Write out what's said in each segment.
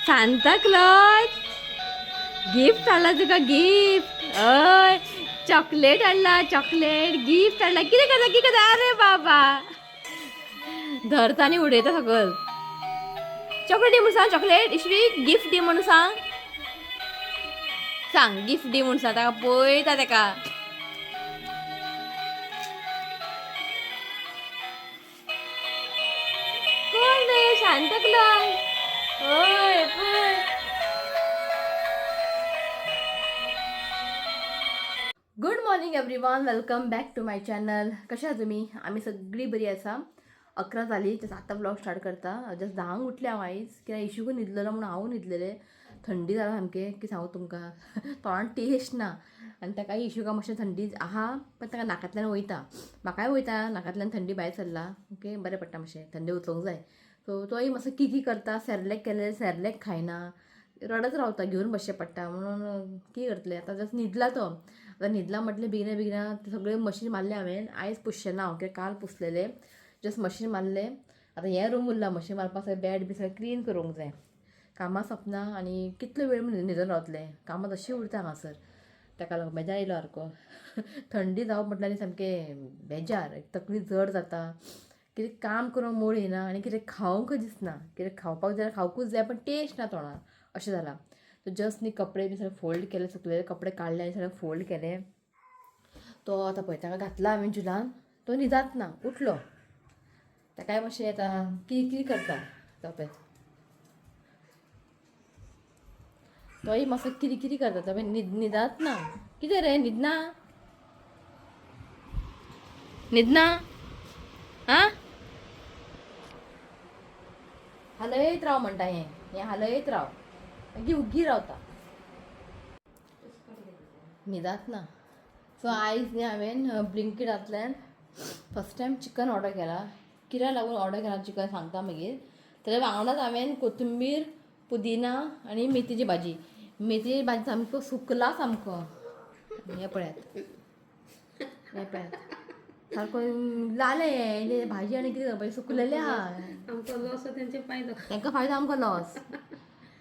Santa Claus gift हाडला तुका gift. हय, चॉकलेट हाडला, चॉकलेट गिफ्ट हाडला. कितें करता, कितें करता? अरे बाबा, धरता आनी उडयता सकयल. चॉकलेट दी म्हणून सांग, चॉकलेट इश्वी गिफ्ट दी म्हणून सांग, सांग गिफ्ट दी म्हणून सांग. ताका पळयता ताका. कोण रे? Santa Claus. हय पळय. Good morning everyone, welcome back to my channel. कशा आहा तुमी? आमी सगळीं बरी आसा. 11 जाली, जस्ट आतां व्लॉग स्टार्ट करता. जस्ट 10 उठले हांव आयज, कित्याक इशूकूय न्हिदलेलो म्हणून हांवूय न्हिदलेलें. थंडी जाला सामकें, की सांगू तुमकां, तोंडान टेस्ट ना. आनी ताकाय इशूका मातशें थंडी आहा, पण ताका नाकांतल्यान वयता, म्हाकाय वयता नाकांतल्यान थंडी भायर सरला. ओके, बरें पडटा मातशें, थंडी वचोंक जाय. सो तोय मातसो किकी करता, सेरेलेक केलें, सेरेलेक खायना, रडत रावता, घेवन बसचें पडटा. म्हणून कितें करतलें आतां, जस्ट न्हिदला तो. आतां न्हिदला म्हटलें बेगिना बेगिना सगळें मशीन मारलें हांवें. आयज पुसचें ना हांव, कित्याक काल पुसलेलें. जस्ट मशीन मारलें. आतां हें रूम उरला मशीन मारपाक, सगळें बेड बी सगळें क्लीन करूंक जाय. कामां सोंपना आनी कितलो वेळ न्हिदून रावतलें, कामां तशीं उरता हांगासर. ताका लागून बेजार येयलो सारको. थंडी जावप म्हटल्यार सामकें बेजार, तकली जड जाता. कितें काम करूंक मूड येना आनी कितें खावंकय दिसना. कितें खावपाक जाल्यार खावकूच जाय, पण टेस्ट ना तोंडाक, अशें जालां. सो जस्ट न्ही कपडे बी सगळे फोल्ड केले, सुकलेले कपडे काडले आनी सगळे फोल्ड केले. तो आतां पळय ताका घातला हांवें झुलान, तो न्हिदात ना, उठलो. ताकाय मातशें आतां किरकिर करता तो पळय, तोय मातसो किरकिरी करता. तो न्हिदात ना. कितें रे, न्हिदना न्हिदना? आं, हालयत राव म्हणटा, हें हें हालयत राव, मागीर उग्गी रावता, न्हिदात ना. सो आयज न्ही हांवें ब्लिंकिटांतल्यान फर्स्ट टायम चिकन ऑर्डर केला. कित्याक लागून ऑर्डर केला चिकन सांगता मागीर. ताच्या वांगडाच हांवें कोथिंबीर, पुदिना आनी मेथीची भाजी. मेथीची भाजी सामको सुकला सामको, हें पळयात, हें पळयात, सारको लालें हें भाजी. आनी कितें करपाचें, सुकलेलें आहा. आमकां लॉस, तेंचे फायदो. तांकां फायदो, आमकां लॉस.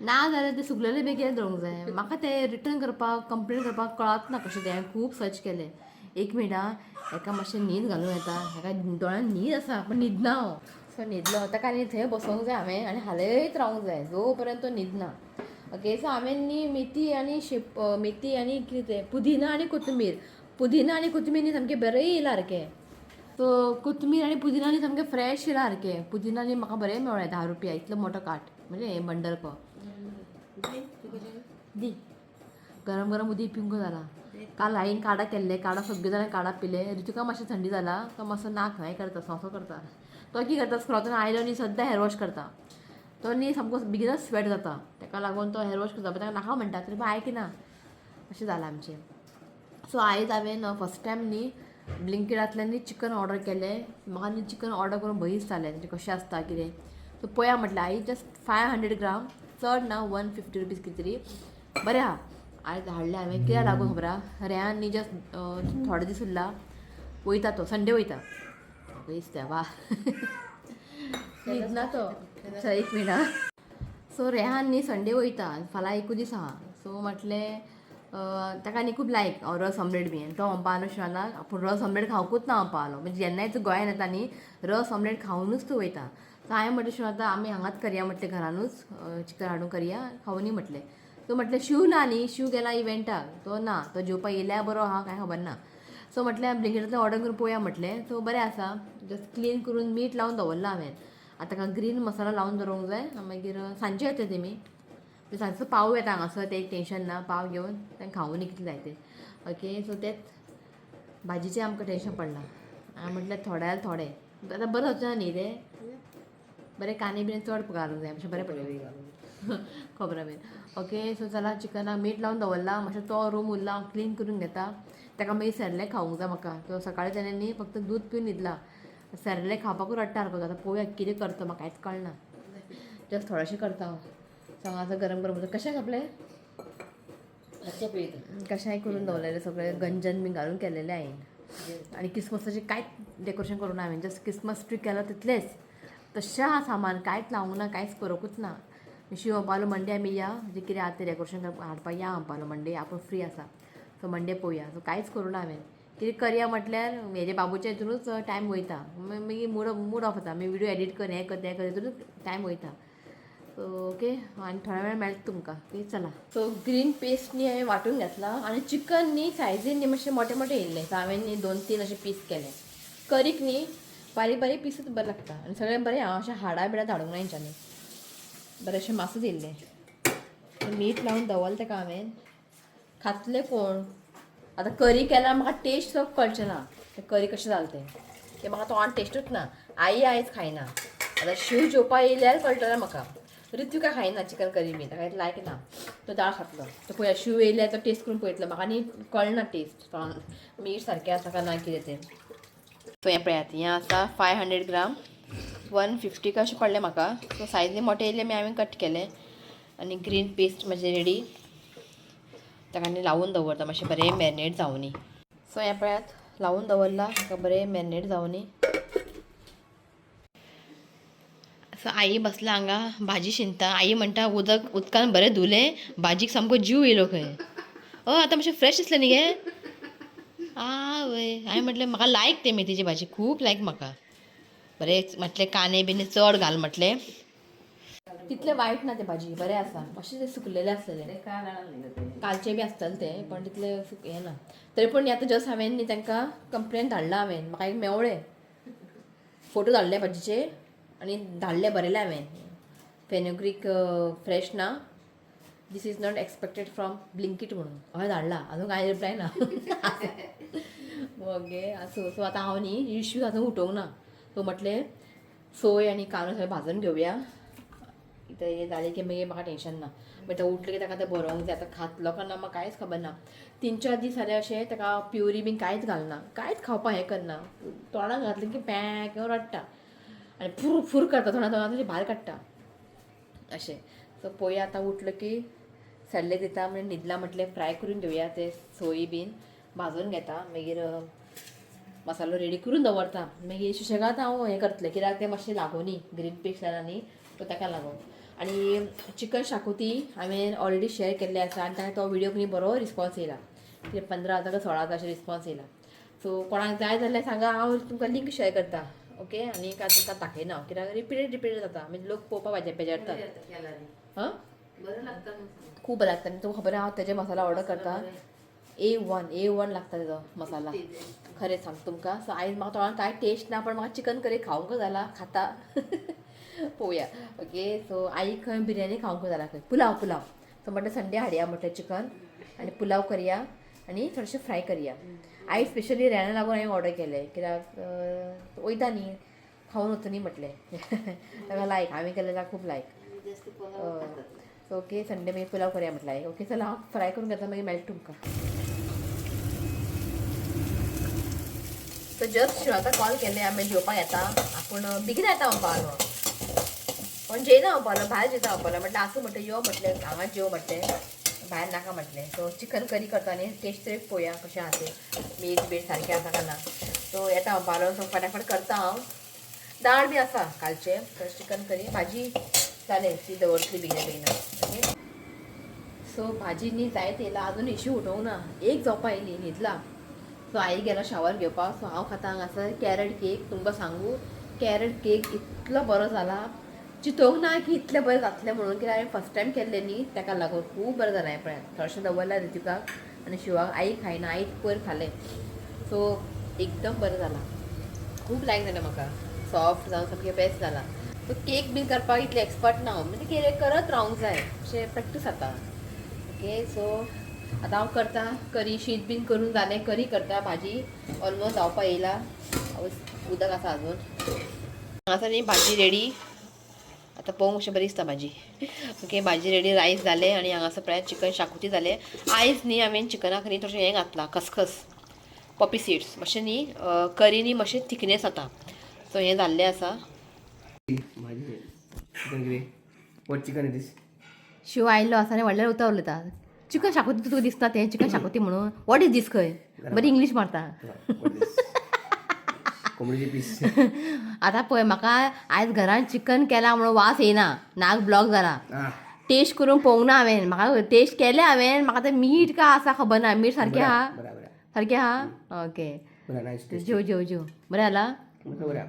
ना जाल्यार ते सुकलेले बी कितें दवरूंक जाय. म्हाका ते रिटर्न करपाक, कंप्लेन करपाक कळत ना कशें तें. हांवें खूब सर्च केलें. एक मिनट आं, हेका मातशें न्हीद घालूं येता. हेका दोळ्यान न्हीद आसा पण न्हिदना हांव. सो न्हिदलो, ताका आनी थंय बसोंक जाय हांवें आनी हालयत रावंक जाय जो पर्यंत तो न्हिदना. ओके, सो हांवें न्ही मेथी आनी शेप, मेथी आनी कितें तें पुदिना आनी कोथमीर. पुदिना आनी कोथमीर न्ही सामकें बरें येयलां सारकें. सो कोथमीर आनी पुदिना न्ही सामकें फ्रेश येयलां सारकें. पुदिना न्ही म्हाका बरें मेळ्ळें, 10 रुपया इतलो मोठो काट, म्हणजे हें बंडल को दी. गरम गरम उदीक पिवंक जाला. काल आईन काडा केल्ले, काडा सगळे जाणां काडा पिले. ऋतुका मातशें थंडी जाला, तो मातसो नाक हें करता, सोंसो करता. तो कितें करता, स्कुलांतल्यान आयलो न्ही सद्दां हेर वॉश करता. तो न्ही सामको बेगीनच स्वेट जाता, ताका लागून तो हेर वॉश करता. पण ताका नाका म्हणटा तरी पण आयकना, अशें जालां आमचें. सो आयज हांवें फर्स्ट टायम न्ही ब्लिंकिटांतल्यान न्ही चिकन ऑर्डर केलें. म्हाका न्ही चिकन ऑर्डर करून भंय दिसतालें, म्हणजे कशें आसता कितें. सो पळया म्हटलें आयज, जस्ट 500 ग्राम, चड ना, 150 रुपीज कितें तरी, बरें आहा. आयज हाडलें हांवें. कित्याक लागून खबर आहा, रेहान न्ही जस्ट थोडे दीस उरला, वयता तो संडे वयता. दिसता वा, न्हिदना तो. चल एक मिनट. सो रेहान न्ही संडे वयता, फाल्यां एकूच दीस आहा. सो म्हटलें ताका न्ही खूब लायक रस ऑमलेट बी. तो म्हणपा लागलो शिवानाक आपूण रस ऑमलेट खावंकूच ना म्हणपा लागलो. म्हणजे जेन्नाय तूं गोंयान येता न्ही रस ऑमलेट खावनूच तूं वयता. सो हांवें म्हटलें शिवान आतां आमी हांगाच करया म्हटलें, घरानूच चिकन हाडून करया, खावनी म्हटलें. सो म्हटलें शिव ना न्ही, शिव गेला इव्हेंटाक, तो ना, तो जेवपाक येयल्यार बरो आहा कांय खबर ना. सो म्हटलें ब्लिंकिटांतल्यान ऑर्डर करून पळोवया म्हटलें. सो बरें आसा, जस्ट क्लीन करून मीठ लावन दवरलां हांवें. आतां ताका ग्रीन मसाला लावन दवरूंक जाय. मागीर सांजचे येता तेमी, सांजचो पाव येता हांगासर, तें एक टेंशन ना. पाव घेवन तें खावून कितलें जाय तें. ओके, सो तेंच भाजीचें आमकां टेंशन पडलां. हांवें म्हटलें थोडें जाल्यार थोडें, आतां बरें जावचें ना न्ही तें. बरें कांदे बिन चड घालूंक जाय, मातशें बरें पडलें खबर बीन. ओके, सो चला चिकनाक मीठ लावन दवरलां. मातशें तो रूम उरला, हांव क्लीन करून घेता. ताका मागीर सेरेलेक खावंक जाय म्हाका. तो सकाळीं तेणें न्ही फक्त दूद पिवन न्हिदला, सेरेलेक खावपाकूच रडटा सारको. आतां पळोवया कितें करता, म्हाका कांयच कळना. जस्ट थोडेशें करता हांव. सो हांगासर गरम गरम कशें आपलें कशाय करून दवरलेलें, सगळें गंजन बी घालून केलेलें हांवें. आनी क्रिसमसाचें कांयच डेकोरेशन करूं ना हांवें, जस्ट क्रिसमस ट्री केलो तितलेंच. तशें आहा सामान, कांयच लावंक ना, कांयच करूंकूच ना. शिव म्हणपालो मंडे आमी या, म्हणजे कितें आहा तें डेकोरेशन हाडपाक या म्हणपालो मंडे, आपूण फ्री आसा. सो मंडे पळोवया. सो कांयच करूं ना हांवें, कितें करया म्हटल्यार हेजे बाबूच्या हितूनच टायम वयता, मागीर मूड मूड ऑफ जाता. मागीर व्हिडियो एडिट कर, हें कर, तें कर, हितूनच टायम वयता. सो ओके, आनी थोड्या वेळान मेळटा तुमकां. ओके चला. सो ग्रीन पेस्ट न्ही हांवें वांटून घेतला आनी चिकन न्ही सायजीन न्ही मातशें मोटे मोटे येयल्लें. सो हांवें न्ही 2-3 अशे पीस केले. करीक न्ही बारीक बारीक पिसूच बरें लागता आनी सगळें बरें. हांव अशें हाडां बिडां धाडूंक ना हेंच्यांनी, बरेंशें मासूच येयल्लें. मीठ लावन दवरलें ताका हांवें. खातले कोण आतां? करी केल्यार म्हाका टेस्ट सुद्दां कळचें ना तें करी कशें जालें तें, तें म्हाका तोंडान टेस्टूच ना. आई आयज खायना. आतां शिव जेवपा येयल्यार कळटलें म्हाका. ऋत्विका खायना चिकन करी बी, ताका लायक ना, तो दाळ खातलो. तो पळया शिव येयल्यार तो टेस्ट करून पळयतलो. म्हाका न्ही कळना टेस्ट, तोंडान मीठ सारकें आसा काय ना कितें तें. सो हें पळयात, हें आसा 500 ग्राम, 150 कशें पडलें म्हाका. सो सायजी मोठे येयले मी हांवें कट केलें. आनी ग्रीन पेस्ट म्हजें रेडी. ताका आनी लावून दवरता मातशें बरें मॅरिनेट जावनी. सो हें पळयात, लावून दवरला ताका बरें मॅरिनेट जावनी. सो आई बसला हांगा भाजी शिनता. आई म्हणटा उदक उदकान बरें धुलें, भाजीक सामको जीव येयलो खंय. आतां मातशें फ्रेश दिसलें न्ही गे. आवय, हांवें म्हटलें म्हाका लायक तें मेथीची भाजी खूब लायक म्हाका. बरें म्हटलें कांदे बिने चड घाल म्हटलें. तितलें वायट ना तें भाजी, बरें आसा. मातशें तें सुकलेलें आसलेलें, कालचें बी आसतलें तें, पण तितलें हें ना. तरी पण आतां जस्ट हांवें न्ही तांकां कंप्लेन धाडला. हांवें म्हाका एक मेवळें फोटो धाडले भाजीचे आनी धाडले, बरयलें हांवें फेनुग्रीक फ्रेश ना, this is not expected from Blinkit म्हणून हांवें धाडला. अजून कांय रिप्लाय ना. ओके आसूं. सो आतां हांव न्ही इश्यू अजून उठोवंक ना. सो म्हटलें सोय आनी कांदो सगळें भाजून घेवया. इथं हे जालें की मागीर म्हाका टेंशन ना. मागीर तो उठलें की ताका आतां बरोवंक जाय. आतां खातलो काय ना म्हाका कांयच खबर ना. 3-4 दीस जाले अशें ताका प्युरी बीन कांयच घालना, कांयच खावपाक हें करना. तोंडाक घातलें की पॅ रडटा आनी फुर फुर करता, तोंडा तोंडा तशें भायर काडटा अशें. सो पळोवया आतां उठलो की सल्ले दिता. म्हणजे न्हिदला म्हटलें फ्राय करून घेवया ते सोय बीन भाजून घेता, मागीर मसालो रेडी करून दवरता. मागीर सुशेगाद हांव हें करतलें, कित्याक तें मातशें लागोनी ग्रीन पेस्ट जाला न्ही तो ताका लागून. आनी चिकन शाकोती हांवें ऑलरेडी शेअर केल्लें आसा आनी ताका तो व्हिडियो न्ही बरो रिस्पॉन्स येयला, कितें 15,000 काय 16,000 अशें रिस्पॉन्स येयला. सो कोणाक जाय जाल्यार सांगा, हांव तुमकां लिंक शेअर करता. ओके, आनी काय तुमकां दाखयना हांव, कित्याक रिपीटेड रिपीटेड जाता, मागीर लोक पळोवपा बेजारतात. हां, बरें लागता. खूब बरें लागता. आनी तुमकां खबर आहा हांव तेजे मसाला ऑर्डर करता, ए वन लागता तेजो मसाला, खरें सांग तुमकां. सो आयज म्हाका तोंडान कांय टेस्ट ना, पण म्हाका चिकन करी खावंक जाला, खाता पळोवया. ओके, सो आई खंय बिरयानी खावंक जाला खंय, पुलाव पुलाव. सो म्हटलें संडे हाडया म्हटलें चिकन आनी पुलाव करया आनी थोडेशें फ्राय करया. आई स्पेशली रेना लागून हांवें ऑर्डर केलें, कित्याक वयता न्ही खावन वचूं न्ही म्हटलें. ताका लायक, हांवें केलें ताका खूब लायक. जास्त पुलाव खातात. सो ओके, संडे मागीर पुलाव करया म्हटलें. ओके चला, हांव फ्राय करून घेता, मागीर मेळटा तुमकां. सो जस्ट शिवाका कॉल केले, आमी जेवपाक येता, आपूण बेगीन येता म्हणपालो, पण जेयना म्हणपालो, भायर जेता म्हणपालो. म्हटलें आसूं म्हटलें, यो म्हटलें, हांगाच जेव म्हटलें, भायर नाका म्हटलें. सो चिकन करी करता न्ही, टेस्ट तरी पळोवया कशें आहा तें, मीठ बीठ सारकें आसा काय ना. सो येता म्हणपालो, सो फटाफट करता हांव. दाळ बी आसा कालचें, तर चिकन करी भाजी जालें, ती दवरतली बेगीन बेगीन. ओके, सो भाजी न्ही जायत येयला, अजून इशू उठोवंक ना, एक जावपा येयली, न्हिदला. सो आई गेलो शावर घेवपाक. सो हांव खाता हांगासर कॅरट केक. तुमकां सांगू, कॅरट केक इतलो बरो जाला, चिंतोंक ना की इतलें बरें जातलें म्हणून, कित्याक हांवें फर्स्ट टायम केल्लें न्ही ताका लागून खूब बरें जालें. हें पळयात, थोडेशें दवरलां ऋतिकाक आनी शिवाक. आई खायना, आई पयर खालें. सो एकदम बरें जालां, खूब लायक जालें म्हाका, सॉफ्ट जावन सामकें बेस्ट जाला. सो केक बीन करपाक इतलें एक्सपर्ट ना हांव, म्हणजे कितें करत रावंक जाय, अशें प्रॅक्टीस जाता. ओके, सो आतां हांव करता करी, शीत बीन करून जालें, करी करता. भाजी ऑलमोस्ट जावपा येयला, उदक आसा अजून हांगासर न्ही. भाजी रेडी, आतां पळोवंक अशें बरी दिसता भाजी. ओके, भाजी रेडी, रायस जालें आनी हांगासर पळयात चिकन शाकुती जालें. आयज न्ही हांवें चिकनाक न्ही थोडेशें हें घातलां, खसखस, पॉपी सिड्स मातशें न्ही, करी न्ही मातशें थिकनेस जाता. सो हें जाल्लें आसा. भाजी chicken gravy. What chicken it is? Shiv आयलो आसा आनी व्हडल्यान उतर उलयता, चिकन शाकुती तुका दिसता तें चिकन शाकुती म्हणून, what is दीस खंय बरी इंग्लीश मारता. What is? कोंबडीचे पीस. आतां पळय, म्हाका आयज घरान चिकन केला म्हणून वास येयना, नाक ब्लॉक जाला. टेस्ट करून पळोवंक ना हांवें. म्हाका टेस्ट केलें हांवें, म्हाका तें मीठ का आसा खबर ना. मीठ सारकें आहा? बरोबर. सारकें आहा, ओके. बरं, नाईस टेस्ट. जेव जेव जेव. बरें जाला. बरं.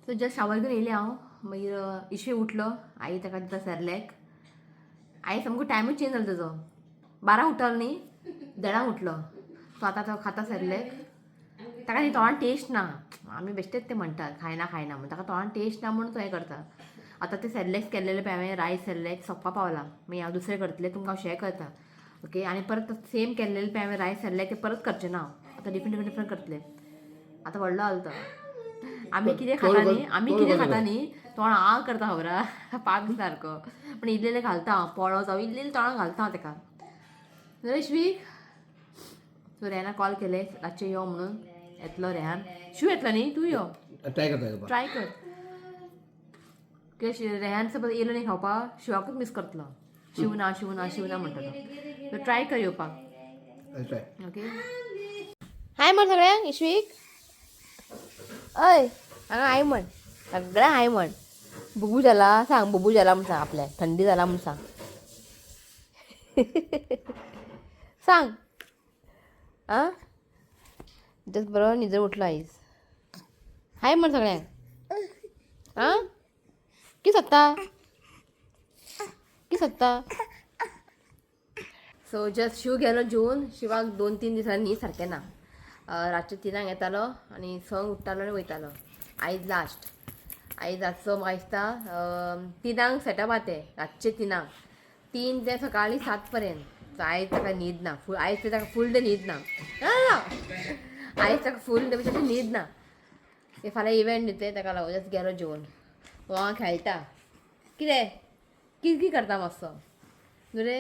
सो जस्ट शावर घेवन येयलें हांव. मागीर इशू उठलो, आई ताका दिता सेरलॅक. आई सामको टायमूच चेंज जालो तेजो. 12 उठलो न्ही, देडांक उठलो. सो आतां तो खाता सेरलॅक. ताका न्ही तोंडान टेस्ट ना. आमी बेश्टेच ते म्हणटात खायना खायना म्हण, ताका तोंडान टेस्ट ना म्हणून तो हें करता. आतां ते सेरलॅक्स केल्लेले पळय हांवें, रायस सेरलॅक्स सोंपपा पावला. मागीर हांव दुसरें करतलें, तुमकां हांव शेअर करता, ओके. आनी परत सेम केल्लेले पळय हांवें रायस सेरलॅक, ते परत करचें ना हांव. आतां डिफरंट डिफरंट डिफरंट करतलें. आतां व्हडलो जालो तो. आमी कितें खाता न्ही, आमी कितें खाता न्ही, तोंड आ करता खबर आहा, पाक सारको. पूण इल्लें घालता हांव, पोळो जावं इल्लें तोंडाक घालता हांव तेका. रेशवीक सो रेहाना कॉल केले रातचें यो म्हणून. येतलो रेहान, शिव येतलो न्ही, तूं यो. ट्राय करता. ट्राय कर. कित्याक रेहान सपोज येयलो न्ही खावपाक, शिवाकूच मीस करतलो. शिव ना, शिव ना, शिव ना म्हणटलो. सो ट्राय कर येवपाक. ट्राय. ओके, हाय म्हण सगळ्यांक. इश्वीक, अय हांगा हाय म्हण सगळ्यांक. हाय म्हण. बुबू जाला सांग, बुबू जाला म्हण सांग आपल्या. थंडी जाला म्हण सांग, सांग. आं, जस्ट बरो न्हिदून उठलो आयज. हाय म्हण सगळ्यांक. आं, कितें सोदता, कितें सोदता? सो जस्ट शिव गेलो जेवन. शिवाक 2-3 दिसांनी न्हीद सारकें ना. रातचे 3क येतालो आनी 6क उठ्ठालो आनी वयतालो. आयज लास्ट, आयज रातचो म्हाका दिसता 3क सेटअप आहा तें, रातचे 3क, 3 ते सकाळी 7 पर्यंत. सो आयज ताका न्हीद ना फूल. आयज ते ताका फूल डे न्हीद ना. ना, आयज ताका फूल डे म्हणजे न्हीद ना. ते फाल्यां इव्हेंट न्ही ते, ताका लागून जस्ट गेलो जेवन. हो खेळटा, कितें किरकिर करता मातसो. न्हू रे,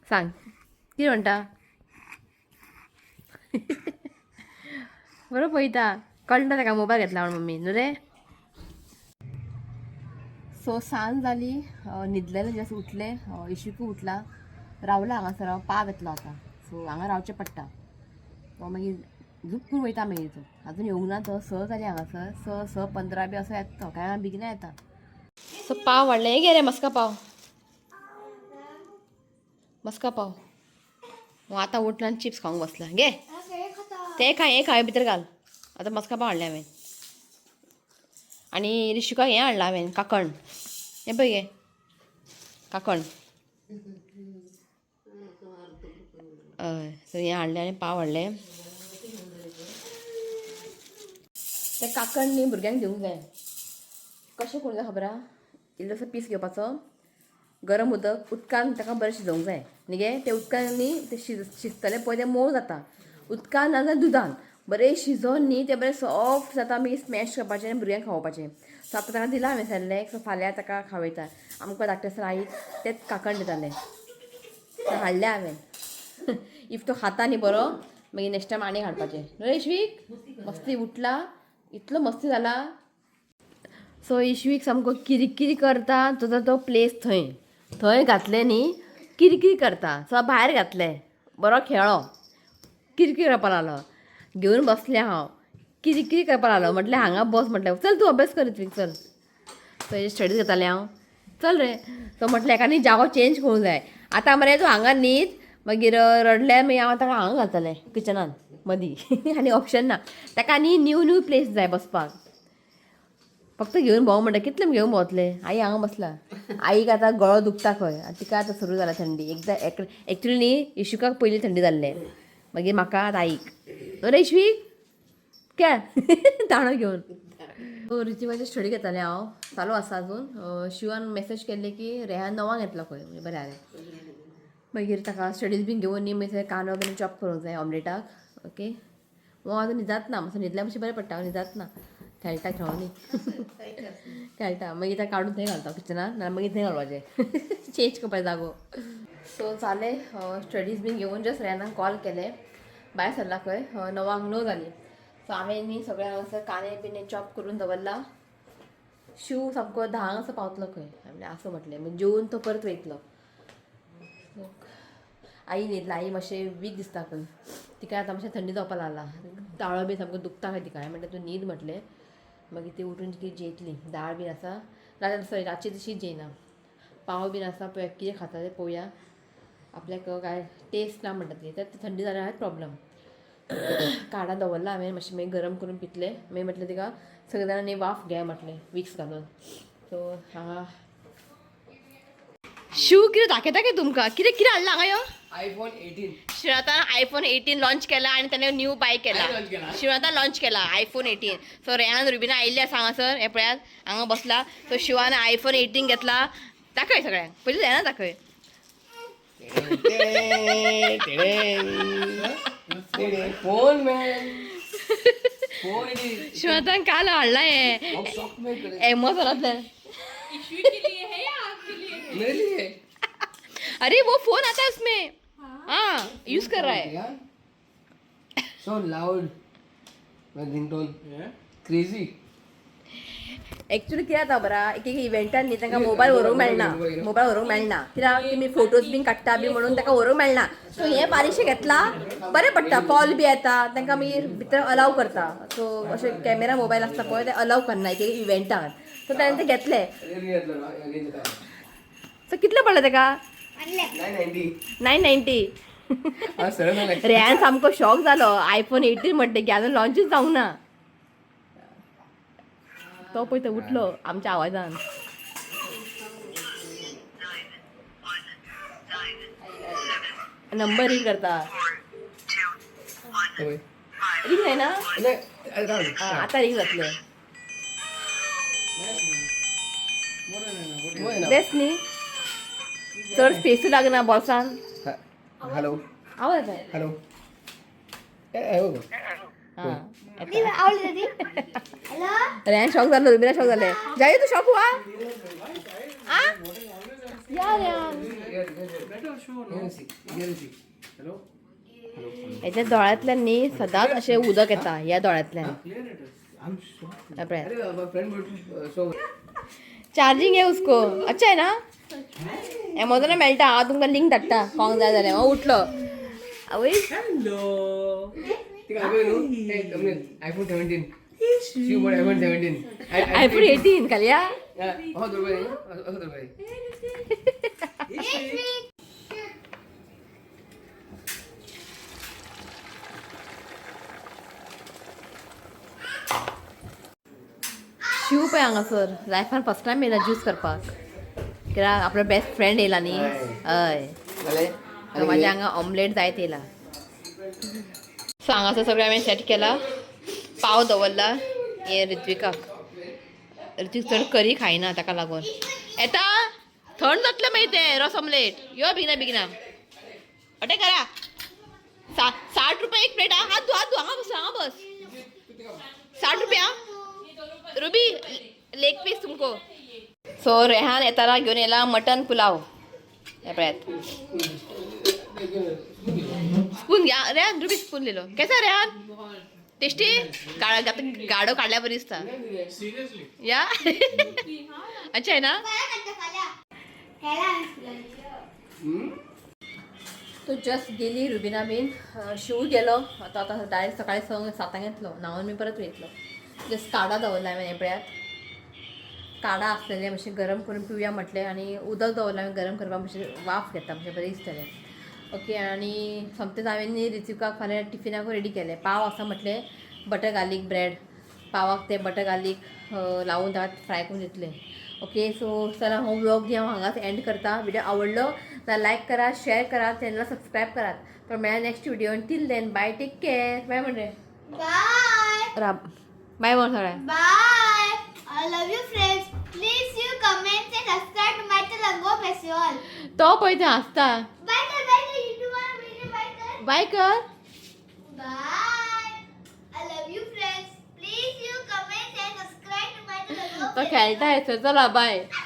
सांग कितें म्हणटा. बरो पळयता, कळटा ताका मोबायल घेतला म्हणून मम्मी. न्हू रे. सो सांज जाली, न्हिदलेलें, जस्ट उठलें. इशिकू उठला, रावला हांगासर. हांव पाव येतलो आतां, सो हांगा रावचें पडटा. तो मागीर झूप करून वयता. मागीर तो अजून येवंक ना. तो 6 जाली हांगासर, 6, 6:15 बी असो येता तो, काय बेगिना येता. सो पाव हाडलें. हे घे रे मस्का पाव, मस्का पाव. हांव आतां उठला आनी चिप्स खावंक बसला. घे ते खाय, हे खाय, भितर घाल. आतां मस्का पाव हाडलें हांवें आनी रिशिकाक हें हाडलां हांवें, काकण. हें पळय, घे काकण. हय, सो हें हाडलें आनी पाव हाडलें. तें काकण न्ही भुरग्यांक दिवंक जाय. कशें करूंक जाय खबर आहा? इल्लोसो पीस घेवपाचो, गरम उदकान ताका बरें शिजोवंक जाय न्ही गे. तें उदकान न्ही तें शिजतलें पळय, तें मोव जाता. उदकान ना जाल्यार दुदान बरें शिजोवन न्ही तें बरें सॉफ्ट जाता. मागीर स्मॅश करपाचें आनी भुरग्यांक खावोवपाचें. सो आतां ताका दिलां हांवें सेरलॅक. सो फाल्यां ताका खावयता. आमकां धाकटें आसतना आई तेंच काकण दितालें. सो हाडलें हांवें. If तो खाता न्ही बरो, मागीर नेक्स्ट टायम आनीक हाडपाचें. न्हू इश्वीक, मस्ती उठला, इतलो मस्ती जाला. सो इश्वीक सामको किरकिरी करता. तो तो प्लेस थंय थंय घातलें न्ही, किरकिर करता. सो भायर घातलें, बरो खेळ्ळो, किरकिर करपा लागलो. घेवन बसलें हांव, किरकिर करपा लागलो. म्हटलें हांगा बस, म्हटलें चल तूं अभ्यास कर ऋत्वीक, चल. सो स्टडीज घेतालें हांव. चल रे. सो म्हटलें हेका न्ही जागो चेंज करूंक जाय. आतां मरे तूं हांगा न्हीद, मागीर रडल्यार मागीर हांव ताका हांगा घालतलें किचनान मदीं. आनी ऑप्शन ना ताका. न्ही न्यू न्यू प्लेस जाय बसपाक. फक्त घेवन भोंव म्हणटा, कितलें घेवन भोंवतलें. आई हांगा बसला. आईक आतां गळो दुखता खंय. आनी तिका आतां सुरू जाला थंडी. एकदां एक्चुली न्ही इशुकाक पयलीं थंडी जाल्लें, मागीर म्हाका, आतां आईक. न्हू रे इश्वीक, खेळ दांडो घेवन. ऋतिकाची स्टडी घेतालें हांव, चालू आसा अजून. शिवान मेसेज केल्ले की रेहान 9क येतलो खंय. म्हणजे बरें जालें. मागीर ताका स्टडीज बीन घेवन न्ही मागीर कांदो बीन चॉप करूंक जाय ऑमलेटाक. ओके, हांव आतां न्हिदात ना. मातसो न्हिदल्या मातशें बरें पडटा. हांव न्हिदात ना, खेळटा, खेळों न्ही, खेळटा. मागीर ताका काडून थंय घालता किचनान, नाल्यार मागीर थंय घालपाचें, चेंज करपाचें जागो. सो जालें स्टडीज बीन घेवन. जस्ट रेहानाक कॉल केलें, भायर सरला खंय. 9क, 9 जालीं. सो हांवें न्ही सगळें हांगासर कांदे बिंदे चॉप करून दवरला. शिव सामको 10क असो पावतलो खंय. म्हणल्यार आसूं म्हटलें, मागीर जेवन तो परत वयतलो. आई न्हिदला. आई मातशें वीक दिसता खंय. तिका तिका आतां मातशें थंडी जावपा लागला, ताळो बी सामको दुखता खंय तिका. हांवें म्हटलें तूं न्हीद म्हटलें. मागीर ती उठून ती जेयतली. दाळ बीन आसा, सॉरी रातची तशीच जेयना, पाव बीन आसा पळय कितें खाता तें पळोवया. आपल्याक काय टेस्ट ना म्हणटा ती, तर ती थंडी जाल्यार प्रॉब्लम. काडा दवरला हांवें मातशें, मागीर गरम करून पितलें. मागीर म्हटलें तिका सगळे जाणांनी वाफ घे म्हटलें विक्स घालून. सो हांगा शिव कितें दाखयता की तुमकां कितें कितें हाडलां हांगा यो. आयफोन 18. शिवनाथान आयफोन 18 लॉन्च केला आणि त्याने न्यू बाय केला. लॉन्च केला. शिवनाथान लॉन्च केला आयफोन 18. सो रेहान रुबिना आयिल्ली आसा हांगासर, हें पळयात हांगा बसला. सो शिवान आयफोन 18 घेतला. दाखय सगळ्यांक, पयलीं रेहाना दाखय. Phone man phone. शिवनाथान काल हाडला हें एमेझॉनांतल्यान. मेरे लिए. अरे वो फोन आता है उसमें, हाँ यूज कर रहा है. So loud ringtone, crazy. Actually कितें जाता बरा, एक एक इव्हेंटान न्ही तांकां मोबायल व्हरूंक मेळना, मोबायल व्हरूंक मेळना कित्याक तुमी फोटोज बीन काडटा बी म्हणून ताका व्हरूंक मेळना. सो हें बारीकशें घेतलां बरें पडटा, कॉल बी येता तांकां मागीर भितर अलाव करता. सो अशें कॅमेरा मोबायल आसता पळय ते अलाव करना एक एक इव्हेंटान. सो ताणें तें घेतलें. सो कितलें पडलें ताका? 990. 990. हा सरळ झालं. रेयान सामको शॉक जालो आयफोन 18 म्हणटकीर, अजून लॉन्चूच जावंक ना. तो पळय तो उठलो आमच्या आवाजान. नंबर रिंग करता. रिंग जायना. आतां रिंग जातलें बेस्ट न्ही, चड स्पेसूय लागना बोल्सान. हॅलो. आवाज येता. हॅलो. हां रेयान शॉक जालो, रुबिना शॉक जालें. जाय तूं शॉक हुआ आ या रेयान. हेच्या दोळ्यांतल्यान न्ही सदांच अशें उदक येता ह्या दोळ्यांतल्यान. चार्जिंग है उसको, अच्छा है ना. एमेझॉनार मेळटा, हांव तुमकां लिंक धाडटा कोणाक जाय जाल्यार. हांव उठलो आवय. आयफोन 17. शिव आयफोन 17. आयफोन 18 घालया. असो दवरपाय, असो दवरपाय. शिव पळय हांगासर लायफान फर्स्ट टायम येयला ज्यूस करपाक, कित्याक आपलो बेस्ट फ्रेंड येयला न्ही. हय म्हाज्या हांगा ऑमलेट जायत येयला. सो हांगासर सगळें हांवें सेट केला, पाव दवरला हे ऋत्विकाक. ऋत्विक चड करी खायना ताका लागून. येता थंड जातलें मागीर तें रस ऑमलेट. यो बेगिना बेगिना अटे करा. 60 रुपया एक प्लेट. हात धु, हात धु, हांगा बस, हांगा बस. 60 रुपया रुबी लेग पीस तुमको. सो रेहान येताना घेऊन येला मटन पुलाव. हे पळयात, स्पून घ्या रेहान. रुबी स्पून लिलो. कैसा रेहान? टेस्टी. गाडो काडल्या बरी दिसता. या अच्छा आहे ना. तो जस्ट गेली रुबिना बीन, शिव गेलो. आतां आतां डायरेक्ट सकाळी 6-7 येतलो, न्हांवन मी परत वयतलो. जस्ट काडा दवरला हांवें हें पळयात, काडा आसलेले मातशें गरम करून पिवया म्हटलें. आनी उदक दवरलां हांवें गरम करपाक, मातशें वाफ घेता मातशें बरें दिसतलें. ओके. आनी सोमतेंच हांवें न्ही ऋत्विकाक फाल्यां टिफिनाकूय रेडी केलें. पाव आसा म्हटलें, बटर गार्लीक ब्रेड, पावाक ते बटर गार्लीक लावून ताका फ्राय करून दितलें. ओके. सो चला हो व्लॉग हांव हांगाच एंड करता. व्हिडिओ आवडलो जाल्यार लायक करा, शेअर करा, चॅनला सबस्क्रायब करात. तर मेळ्या next video. Till then bye, take care. Bye म्हण रे. बाय. राब बाय म्हण सगळ्यांक. Bye. I love you friends. Please you comment and subscribe to my channel. Go bless you all. तो पळय थंय हांसता. Bye कर, bye कर, YouTube वर video bye कर. बाय कर. Bye. I love you friends. Please you comment and subscribe to my channel. Go तो bless you खेळटा सर. चला बाय. all.